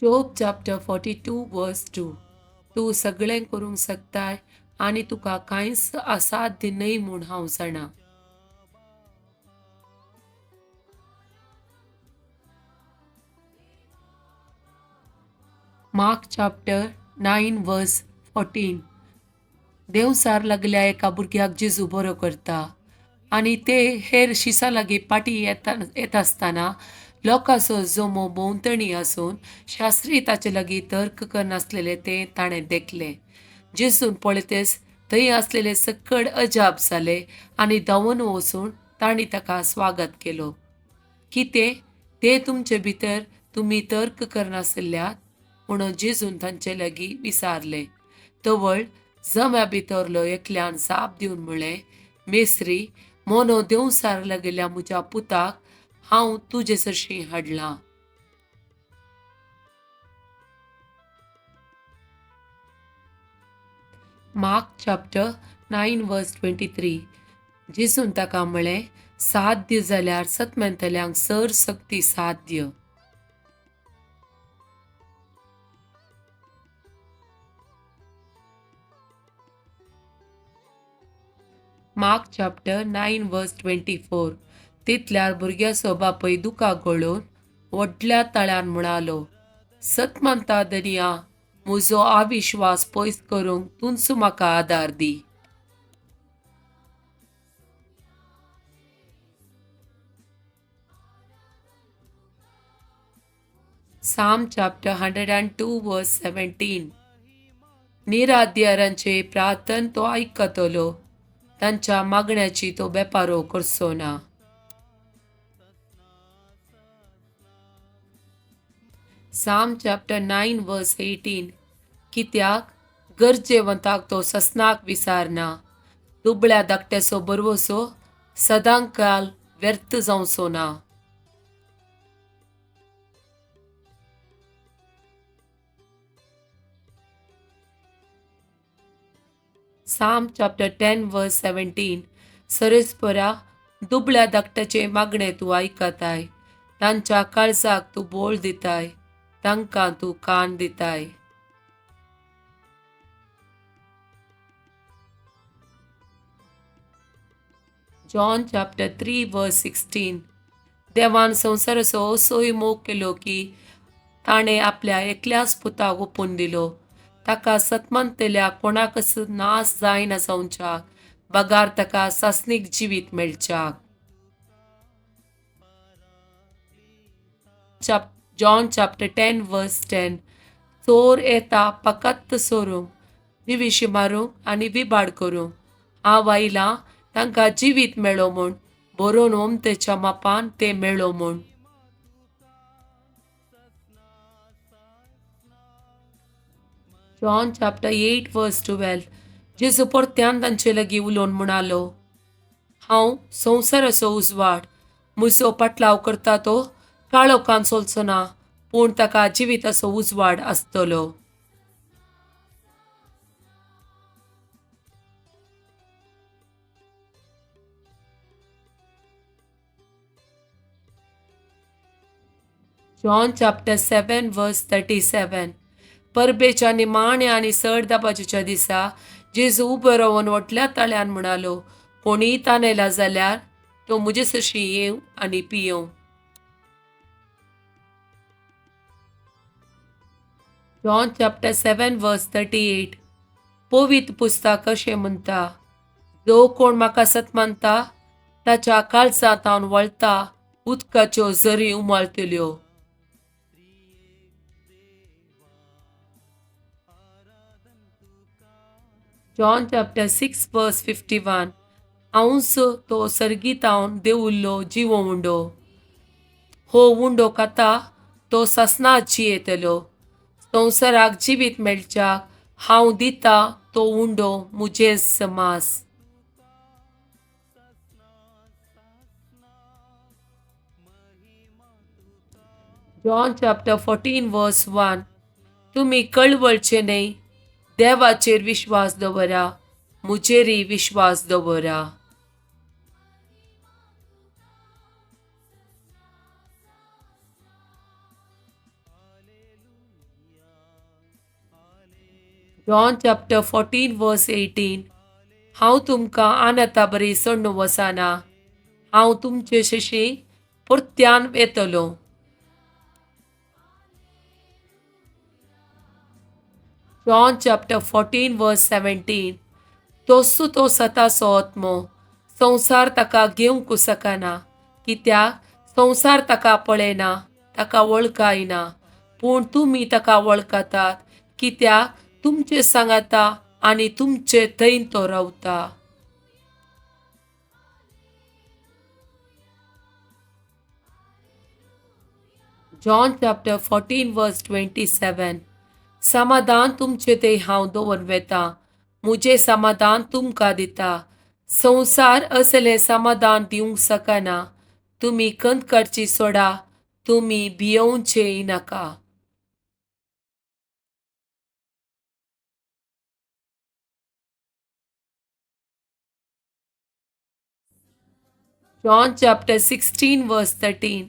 Job chapter 42 verse 2. तूं सगळें करूंक शकताय आनी तुका कांयच असाध्य न्हय म्हूण हांव जाणा. Mark chapter 9 verse 14. देंवचार लागल्या एका भुरग्याक जेजू बरो करता आनी ते हेर शिसां लागीं पाटी येता आसतना लोकांचो जमो भोंवतणी आसून शास्त्री ताचे लागीं तर्क करनासलेले तें ताणें देखलें. जेजून पळयतच थंय आसलेले सकड अजाप जाले आनी धांवून वचून तांणी ताका स्वागत केलो. कितें ते तुमचे भितर तुमी तर्क करनासल्यात म्हणून जेजून तांचे लागीं विचारलें. तवळ जम्या भितरलो एकल्यान जाप दिवन म्हळें, मेस्त्री, मोनो देंवचार लागिल्ल्या म्हज्या पुताक हांव तुजे सरशीं हाडलां. Mark chapter 9 verse 23. जेजून ताका म्हळें, साध्य जाल्यार सतमेंतल्यांक सर सक्ती साध्य. Mark chapter 9 verse 24. तितल्यार भुरग्याचो बापूय दुकां गळोवन व्हडल्या ताळ्यान म्हणालो, सतमंता दर्या, म्हजो अविश्वास पयस करूंक तूंच म्हाका आदार दी. Psalm chapter 102 verse 17. निराध्यारांचे प्रार्थन तो आयकतलो, तांच्या मागण्याची तो बेपारो करचो ना. Psalm chapter 9 verse 18. कित्याक गरजेवंताक तो ससनाक विसारना, दुबळ्या धाकट्याचो बरवसो सदांकाल व्यर्थ जावचो ना. Psalm chapter 10 verse 17. सरेस्परा दुबळ्या धाकट्याचे मागणे तूं आयकताय, तांच्या काळजाक तूं बोळ दिताय, तांकां तूं कान दिताय. John chapter 3 verse 16. देवान संवसाराचो असोय मोग केलो की ताणें आपल्या एकल्याच पुताक ओपून दिलो, ताका सतमंतल्या कोणाकच नाश जायना जावच्याक, बगार ताका सासणीक जिवीत मेळच्याक. John chapter 10 verse 10. चोर येता फकत सोरूंक, जिविशी मारूंक आनी विबाड करूंक. हांव आयलां तांकां जिवीत मेळो म्हूण, बरोवन ओमतेच्या मापान तें मेळो म्हूण. John chapter 8 verse 12. जेजू परत्यान तांचे लागीं उलोवन म्हणालो, हांव संवसाराचो उजवाड, म्हजो पाटलाव करता तो काळोखान चलचो ना, पूण ताका जिविताचो उजवाड आसतलो. John chapter 7 verse 37. परबेच्या निमाण्या आनी चड दाबाजेच्या दिसा जेजू उबो रावन व्हडल्या ताळ्यान म्हणालो, कोणीय तानेला जाल्यार तो म्हजे सरशीं येवं आनी पियों. John chapter 7 verse 38. पवित्र पुस्तक अशें म्हणटा, जो कोण म्हाका सत मानता ताच्या काळजांत हांव वळता उदकाच्यो झरी उमाळटल्यो. John chapter 6 verse 51. हांवच तो सर्गीतावन देंवुल्लो जिवो उंडो, हो उंडो खाता तो ससनात जियेतलो. संवसाराक जिवीत मेळच्याक हांव दिता तो उंडो म्हजेंच मांस. John chapter 14 verse 1. तुमी कळवळचे न्हय, देवाचेर विश्वास दवरा, म्हजेरय विश्वास दवरा. John chapter 14 verse 18. हांव तुमकां आनाता बरी सोडून वचना, हांव तुमचे शशी परत्यान येतलो. John chapter 14 verse 17. तोसू तो सताचो आत्मो, संवसार ताका घेवंक शकना, कित्याक संवसार ताका पळयना, ताका वळखायना. पूण तुमी ताका वळखतात, कित्याक तुमचे सांगाता आनी तुमचे थंय तो रावता. John chapter 14 verse 27. समाधान तुमचे ते हांव दवरून वेता, म्हजें समाधान तुमकां दिता. संवसार असलें समाधान दिवंक शकना. तुमी खंत काडची सोडा, तुमी भियोवचेय नाका. John chapter 16 verse 13.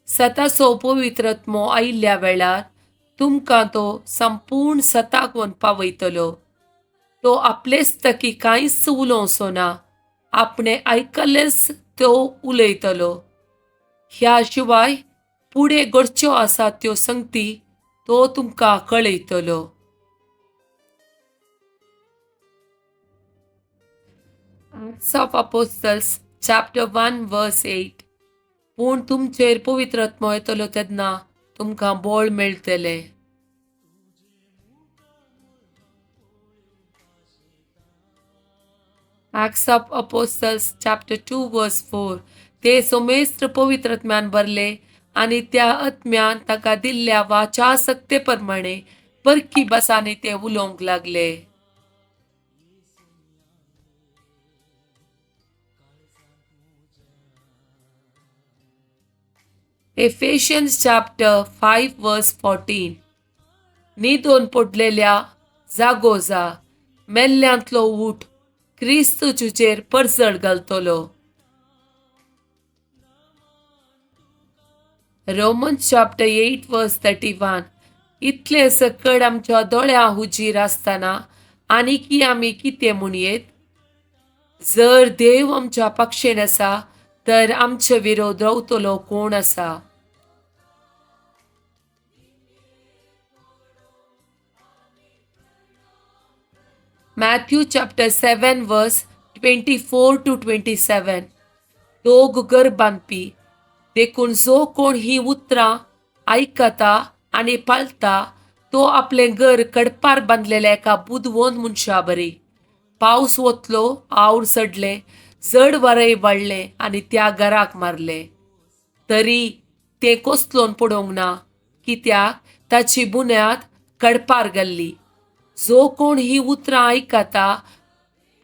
सताचो पवित्र आत्मो आयिल्ल्या वेळार तुमकां तो संपूर्ण सताक व्हरून पावयतलो. तो आपलेच तकी कांयच उलोवचो ना, आपणें आयकल्लेंच तो उलयतलो. ह्या शिवाय फुडें घडच्यो आसा त्यो संगती तो तुमकां कळयतलो. Acts of Apostles chapter 1 verse 8. पूण तुमचेर पवित्र आत्मो येतलो तेन्ना तुमकां बळ मेळटलें. Acts of Apostles chapter 2 verse 4. ते सोमेस्त्र पवित्र आत्म्यान भरले आनी त्या आत्म्यान ताका दिल्ल्या वाचा सक्ते प्रमाणे परकी भासांनी ते उलोवंक लागले. Ephesians chapter 5 verse 14. न्हिदून पडलेल्या जागो जा, मेल्ल्यांतलो उठ, क्रिस्त तुजेर परजळ घालतलो. Romans chapter 8 verse 31. इतलें सकड आमच्या दोळ्यां हुजीर आसतना आनीकी आमी कितें म्हणयेत? जर देव आमच्या पक्षेन आसा तर आमचे विरोध रावतलो कोण आसा? Matthew chapter 7 verse 24 to 27. दोग घर बांदपी, देखून जो कोण ही उतरां आयकता आनी पाळता तो आपलें घर कडपार बांदलेल्या एका बुदवंत मनशा बरी. पावस वतलो, आवड चडलें, जड वारें वाडलें आनी त्या घराक मारलें, तरी तें कोसलोन पडोवंक ना, कित्याक ताची बुन्याद कडपार घाल्ली. जो कोण ही उतरां आयकता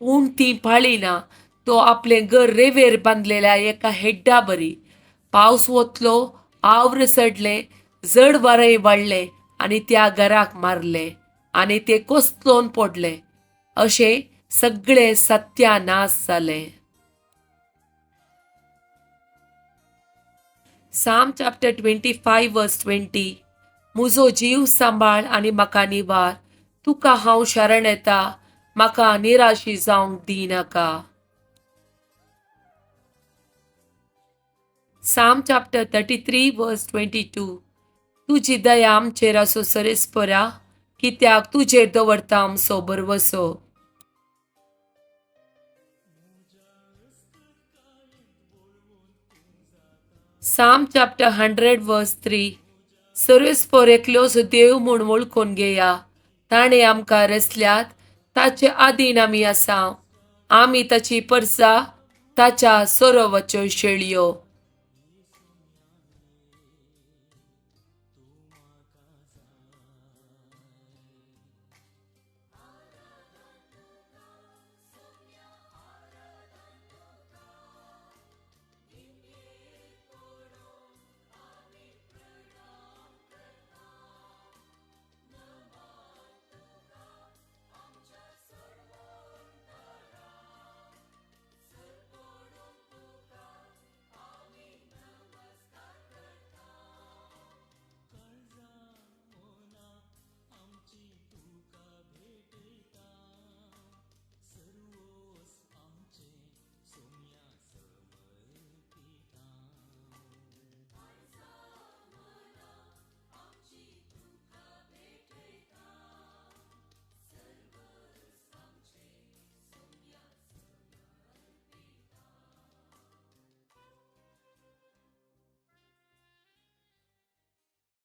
पूण ती पाळिना तो आपलें घर रेवेर बांदलेल्या एका हेड्डा बरी. पावस वतलो, आवर चडलें, जड वारें वाडलें आनी त्या घराक मारलें आनी तें कोसलोन पडलें. अशें सगळें सत्यानाश जालें. Psalm chapter 25 verse 20. म्हजो जीव सांबाळ आनी म्हाका निवार, तुका हांव शरण येता, म्हाका निराशी जावंक दिनाका. Psalm chapter 33 verse 22. तुजी दया आमचेर आसूं सरेस्परा, कित्याक तुजेर दवरता आमचो भरवसो. Psalm chapter 100 verse 3. सरेस्पर एकलोच देव म्हूण वळखून घेया, ताणें आमकां रचल्यात, ताचे आदीन आमी आसा, आमी ताची परसा, ताच्या सरोवाच्यो शेळयो.